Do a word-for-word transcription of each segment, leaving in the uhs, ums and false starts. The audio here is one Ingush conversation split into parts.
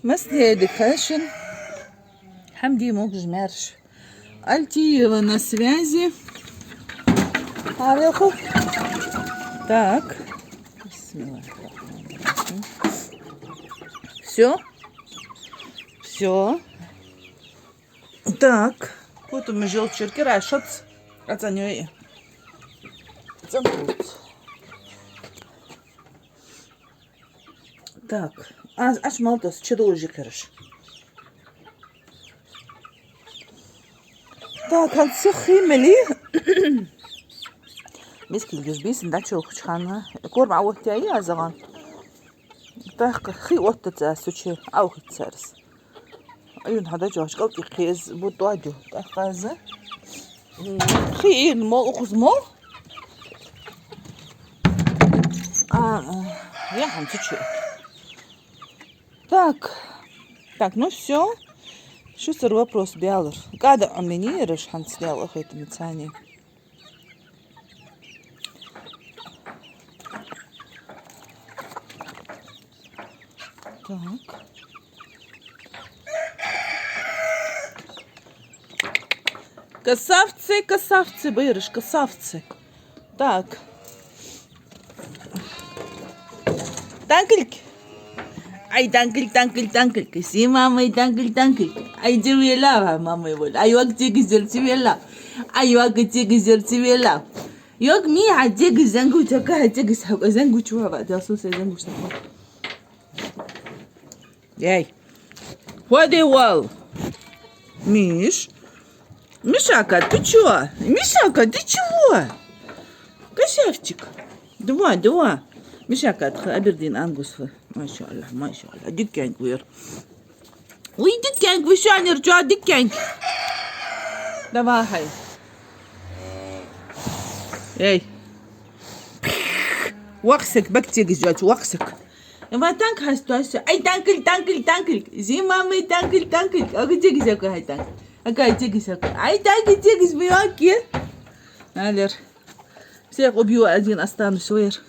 Массанена дика хийла шун. Хьамди, могаш-маьрша. Альтиева на связи. Павел ху. Так. Бисмиллахир-рахманир-рахим. Всё? Всё. Так. Потом мы жёлчерки рашат. Оценивай. Центр. Так. А, аш малтос, чу дожи кираш. Так, хьан сиххи мели. Мискил юз бийсан дачулхачхана. Корм а оттаяьй аз агӀан. ТӀаккха хи оттаца суче, а ухица царас. Аюн хьада чохь кӀалтӀи кхез, бу тоадю. ТӀаккха аз. Хи ин мол, укхаз мол. А, а, я хьан суче. Так. Так, ну всё. Шу сар вопрос бялар. КӀада Ӏомини, раш хьан снял ахайтамацани. Так. Касавцы, касавцы, бырыш, касавцы. Так. Танкельк. Ай, танкельк, танкельк, танкельк. Си мамай танкельк, танкельк. Ай, дивела, мамай вол. Ай, вак тиги зерцивела. Ай, вак тиги зерцивела. Йог ми хьа тиги зангу, чака хьа тиги сака зангу чува, да су се зангу сака. Яй. Ходи вол. Миш. Мишака, ты чё? Мишака, ты чего? Касавчик. Два, два. Мишака, тха Абердин Ангус. Машаллах, машаллах. Диккенг вер. Уй, диккенг, вы шанер, чё диккенг? Давай, хай. Эй. Вахсак, бак тегиз жач, вахсак. Ва танк хасто, хасто. Ай, танкель, танкель, танкель. Зи мамы, танкель, танкель. Ага тегиз, ага хай танк. Ага тегиз, ага. Ай, танк тегиз, вы оки. Алер. Всех убью, один останусь, вер.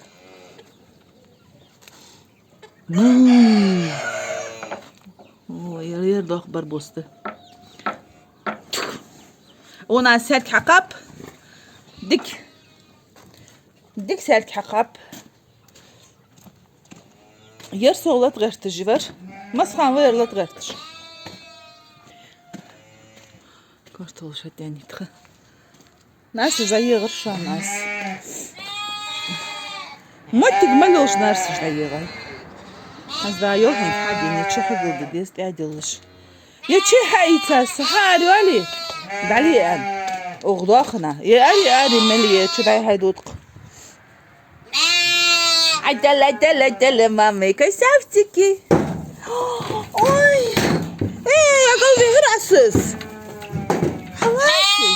Ну. О, ер, ер дох барбосты. У нас сеть хакап. Дик. Дик сеть хакап. Ер со латгарташ вар. Масхан вар латгарташ. Картол шатянитха. Нарсаш дӀаегӀар шоана аз. Моттиг ма лелаш нарсаш дӀаегӀай. Аз дӀайоахьан хьадийна, чу хьагулда деза тӀаьделлаш. Я чи хьаийца са хьаари али? ДӀали ан. Ух, дохна. Я ари, ари, мели, я чу дӀай хьайдутх. Ай, тала, тала, тала, мамы, касавчики. Ой. Эй, я голове грасыс. Хаваши.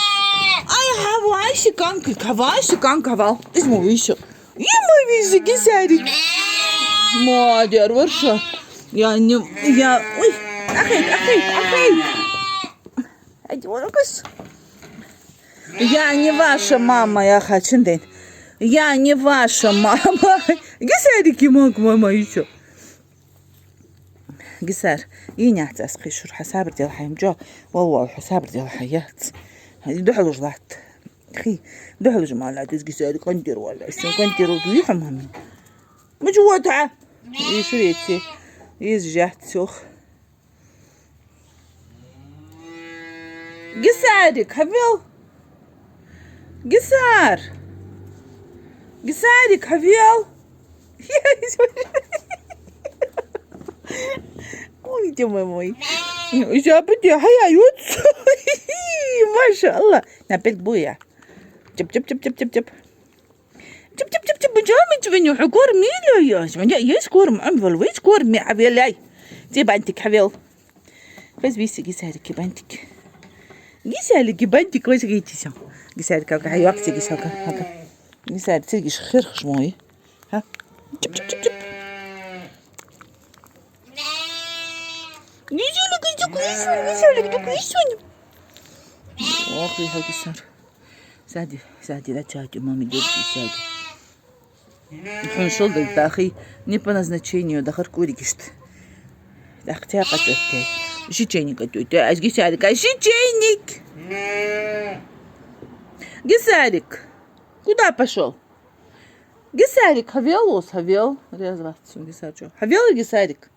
Ай, хаваши канкы, хаваши канкы, хавал. Изму виши. Има вижи гисарик. Модер, варша. Я не, я, ой. Ахей, ахей, ахей. Ай, дивана кус. Я не ваша мама, я хочу день. Я не ваша мама. Гисарики мог мама ещё. Гисар, и няц ас хишур, хьа сабр дел хьайм жо. Вал, вал, хьа сабр дел хьаяц. Духлуж лат. Хи, духлуж мала дез гисар контир вала. Син контир вихам мами. Мужу вота. И шуреци. Из жат сох. Гисарик, хьавел? Гисар! Гисарик, хьавел? Ой, ты мой, мой. Жабы де хьаяют. Машаллах. На пельк буя. Чап, чап, чап, чап, чап, чап. Чап, чап, чап, чап, бу жамит веню, хьо корм мила яш. Ваня, еш корм, ам вал, веш корм, ми авелай. Ти бантик хьавел. Вез виси гисарики бантик. Гисарики бантик, вез гитиса. Гисарик, ага, хьайвак, ти гисака, ага. Гисарик, ти гиш хирхш мой. Ха? Чап, чап, чап, чап. Гисарик, гисарик, гисарик, гисарик. Ох, ви хагисар. Сади, сади, да чати, мами, дёрти, сади. Хьун шолдалг дахи, не по назначению дахар куригишт. Ах, тя къатӀатте. Жичейник къатӀатте. Аз Гисарик, аз Жичейник. Гисарик. Куда пошёл? Гисарик, хьавел, ос, хьавел. Резваться, Гисарик. Хьавел, Гисарик.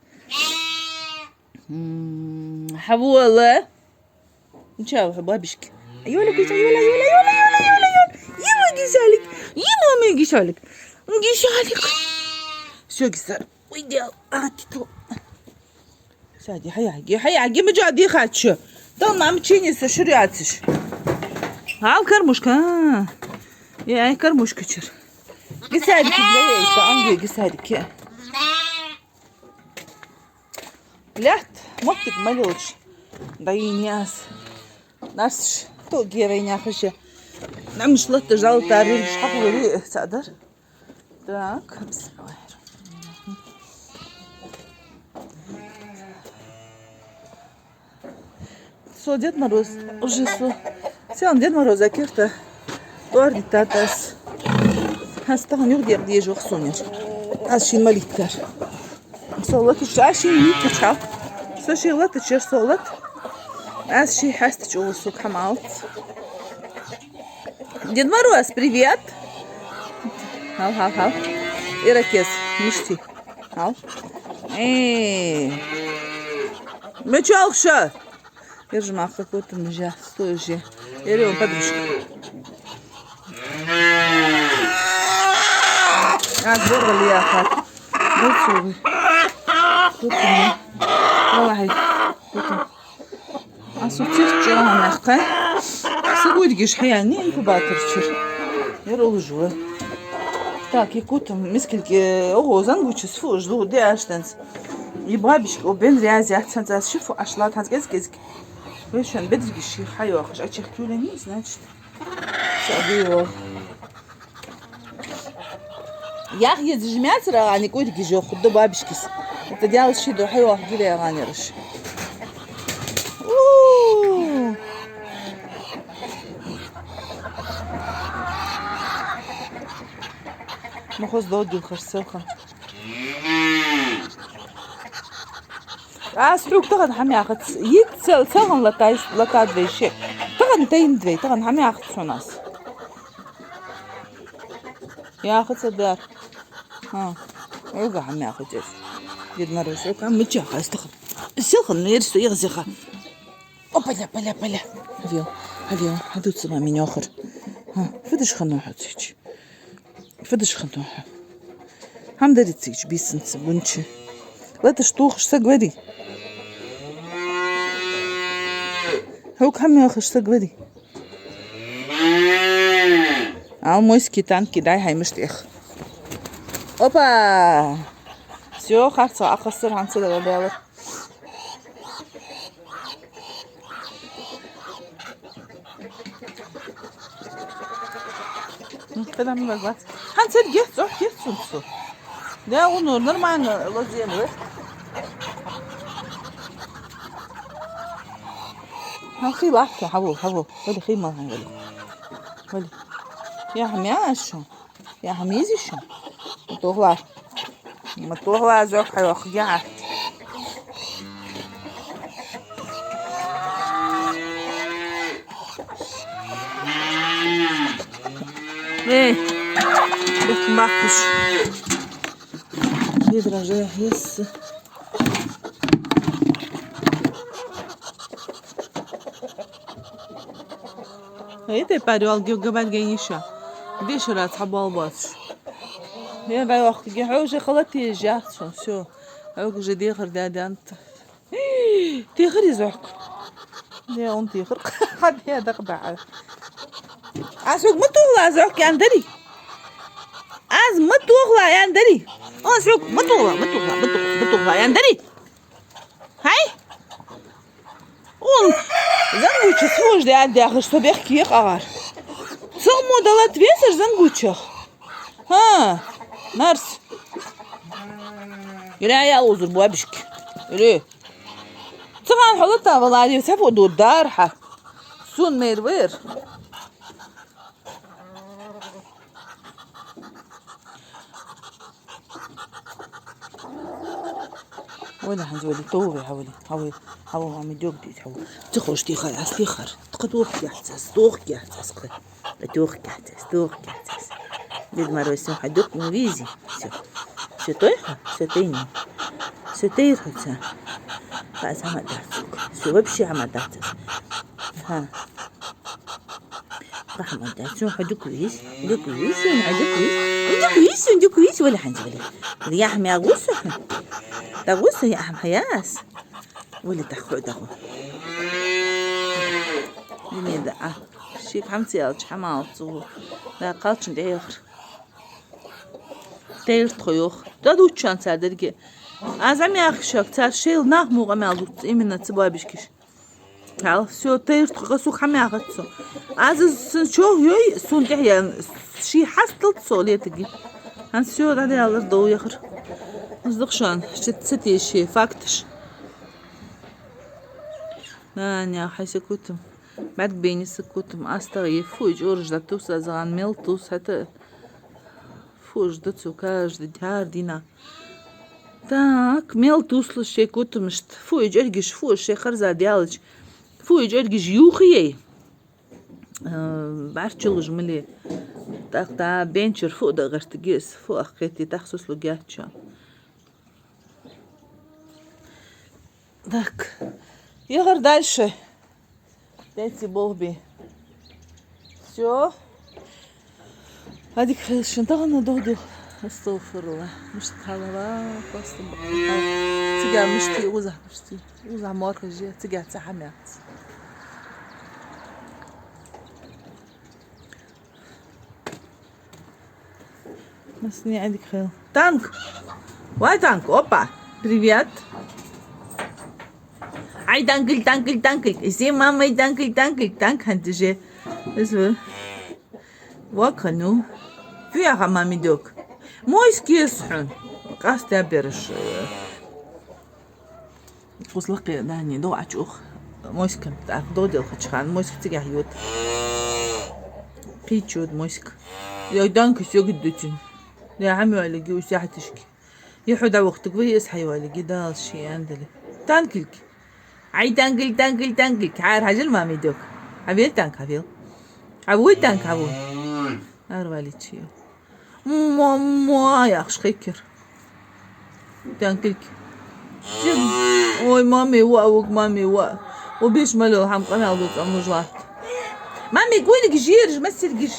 М, хьавола. Ничего, бабишки. Юля, Гиса, Юля, Юля, Юля, Юля, Юля, Юля. Юля, Гисалик. Юля, мой Гисалик. Гисалик. Всё, Гиса, уйдёл. А, ты ту. Сади, хьаяги, хьаяги, мы же отдыхать ещё. Дал нам чине со шуряциш. Ал кормушка. А. Я, кормушка чер. Гисарик, бля, я, это, а, где Гисарик? Лаьтта моттиг ма лелаш. Да и не аз. Нас то герой не хуже. Нам шло-то жал тарил шхагури цадар. Так, бисмиллахир-рахманир-рахим. Со Дед Мороз уже со. Сел Дед Мороз акирта. Торт татас. Аз тахан юхадекъа дезаш вах сона. Аз шийна ма литтар. Со латача, аз шийна литтача. Со ший латача, со лат. Аз ший хьаста чула сук хьамалц. Дед Мороз, привет! Хьал, хьал, хьал. Иракез, мишти. Хьал. Э. Мечалкша. Держи, махка, кутам жа, стой же. Ери он подружка. А, сборгали яхар. Буцуги. Кутам. Валахи. Кутам. А су цих чугӀа нахкай. Са гудгиш хьаяьнна инкубатор чура. Ер улуж ва. Так, и кутам, мискилки, ого, зангуча сфу, жду, де аштанц. И бабишка, о, бен ряз яц, ханца шифу ашлат, ханца кез-кез. Вешан бедригиш хьайохаш, а чих кюлени, значит. Саби вол. Ях еза жмяцара, а не курги жо, худда бабишкис. Это дял ши до хьайох гире, а не раш. У. Махоз додил харселхан. Аз хьога тахан хӀама яхац. Йиц цел, цалхан латай, латад вай ше. Тахан тайнад вай, тахан хӀама яхац хьона аз. Яхац а дар. Хьа. Хьога хӀама яхац аз. Дед Мороз, хьога хӀама мича яхац тахан. Селхан мерис то ягӀзиха. О, паля, паля, паля. Хьавел, хьавел, хьадувца ма мин йохар. Хьа, фу деш хиннав хьо цигача? Фу деш хиннав хьо? ХӀама дарий цигача бийсанца, бунча? Латаш тохаш саг варий? Хьога хӀама яхаш саг варий? Ал мойски танки дай хьаймаш тӀех. Опа! Всё, харцахьа Ӏохайсар, хӀанз ца дала белар. М, кадам ма бац. ХӀанз царгех цӀох гех цунцу. Да, унур, нормально, лозем, э? Хьан хий лахка, хьавол, хьавол. Вали, хий мал хьан, вали. Вали. Я хьамя ашу? Я хьамизиша? Ма тохла. Ма тохла, зок хьайох, я. Эй, бухтмахкуш. Бедра же есть. Эй, тӀа парёлги габаргенниша. Дешара цхьа бал бац. Я гай вахтиге хьо уже халат езжац, всё. Хьога уже дехар даьдант. Тихар из вахт. Я он тихар. Хьа де дакъ баӀа. Аз хьога ма тохла, аз хьога ян дарий? Аз ма тохла, ян дарий? Аз хьога ма тохла, ма тохла, ма тохла, ма тохла, ян дарий? Хьай? Он зангуча сфу уж де ад яхаш, со бехке кагӀар. Цох мо далат весаш зангучах. Хьа, Марс. Ира я узур бабишки. Ири. Циган хьулата валари, сафу ду дарха. Сун мер вер. Вале хӀанз, вале, товре, хьавале, хьавале, хьавале, хьавале, хьавале, хьавале. Ца ховш тӀехьа, аз тӀехьа. Тха тохкац аз, тохкац аз, тха. Тохкац аз, тохкац аз. Дед Мороз, всё, хьадукха ма вези. Всё. Всё, той хьо? Всё, тайни. Всё, тайр хьо ца. Ха, аз хӀама дац. Всё, вообще хӀама дац аз. Ха. Ха, хӀама дац. Всё, хьадукха вези. Дукха вези, хьадукха вези. Дукха вези, дукха вези, вале хӀанз, вале. Яхь мя гӀуса хьо? ДагӀуса яхь хьаяс? Вале, дагӀу, дагӀу. Динеда, а. Шийга хӀама ца аьлча, хӀама аьлча цо. Да, кхалчун тӀехьа яхар. Тайр тхо йоах. ДӀадувцача цар деррига. Аз Ӏомаьхкача, цар шоайла нах муха Ӏомаьл дувц, именно цу бабишкаша. Хьал, всё, тайр тхо, кхы сога хӀама яхац цо. Аз из сона чӀоагӀа йой, сона тӀехьа яьнна, ший хьасталц со летаге. ХӀанз всё, дӀадаьлар, дов яхар. Из да-кх шоана, ши ца тешаш факташ. Наня, хьай сакутам. БӀарг бейна сакутам. АстагӀа е фу, и чӀораш дӀатувс, аз гӀан мел тувс, хӀаьта фу уж да цо каждый день, хӀара дийнахьа. Так, мел тувслуш шоай кутамашта. Фу и чӀоргаш, фу уж шоай харза даьлча. Фу и чӀоргаш юхаяй. Э, бӀарччалуш мали. ТӀаккха да бенчар фу да гӀертаргья аз, фу ахкхетий, тӀаккха суслуг яц шоана. Так. Ехар дальше. Дайте Бог би. Всё. Ӏадика хийла шун, тахан догӀа дил. Астагфируллах. Мишта хьалха, классно бакъахьа. Цига мишта, укхаза мишта. Укхаза морхаш я, цига цхьа хӀама яц. Масни, Ӏадика хийла. Танк! Вай, Танк, опа! Привет! Ай, Танкл, Танкл, Танкл! Изи мамай, Танкл, Танкл, Танк, хӀанз же. Из ву. Вака, ну. Фу яха, мами, дог? Мойс кес хьун. Къаста бераш. Кхузлакхе, Дани, дов Ӏачух. Моська, так, дов делхача хана, Моська цигахь йода. Кхийча йода Моська. Я Данка сёгид дуцин. Я хьамёлиги, у сяхьатишки. Я хьо дӀавахтаг вай, эс хьайоалиги, Дала ший андали. Танкилки. Ай, Танкилки, Танкилки, Танкилки. Хьар хьажал, мами, дог. Хьавел, Танк, хьавел. Хьавой, Танк, хьавой. Арваличи. Мо-, мо-, яхаш хикир. Танкилки. Ой, мами, ва, вук, мами, ва. Убиш малол хьам къамаьл ду цӀам луж латт. Мами, гуйниг жирж, масиргиш.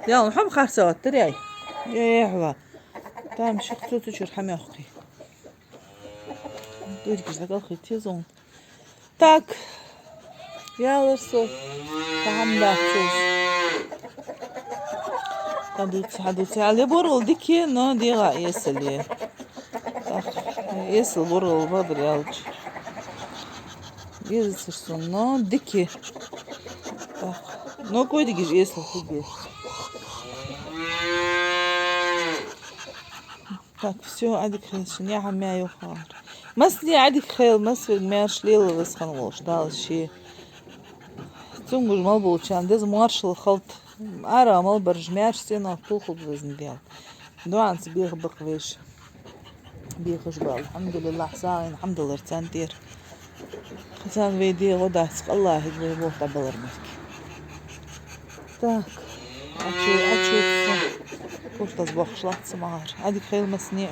Я, хьам харса ваттар, яй. Э, хьва. Там ших цу-цу чур хьам яхкий. Гуйнигиш дагал хитти зон. Так. Ялар со. Тахам дахчус. Хьадуц, хьадуц. Али бургӀал дики, но дегӀа эсали. Так. Эсал бургӀал бадар ялч. Гезацар сон, но дики. Так. Но койдигиш эсал хуги. Так, всё, Ӏадика хийла шун, я хьамя юхар. Масни Ӏадика хийла, масвиг маьрша лела вес хан волаш, Дала ший. Цунгуш мал болчан, деза маршал халт. Ара мал барж маьрша сенах туху безна дел. ДоӀанца беха бакъ веш. Бехаш бал. АлхьамдулиллахӀ, сагӀин хьамдалар цан тер. Хасан вай дегӀо дац, АллахӀига вай болх дӀабалар мехки. Так. Ачу, ачу, ца. Куртаз бохш лац ца магӀар. Ӏадика хийла масни.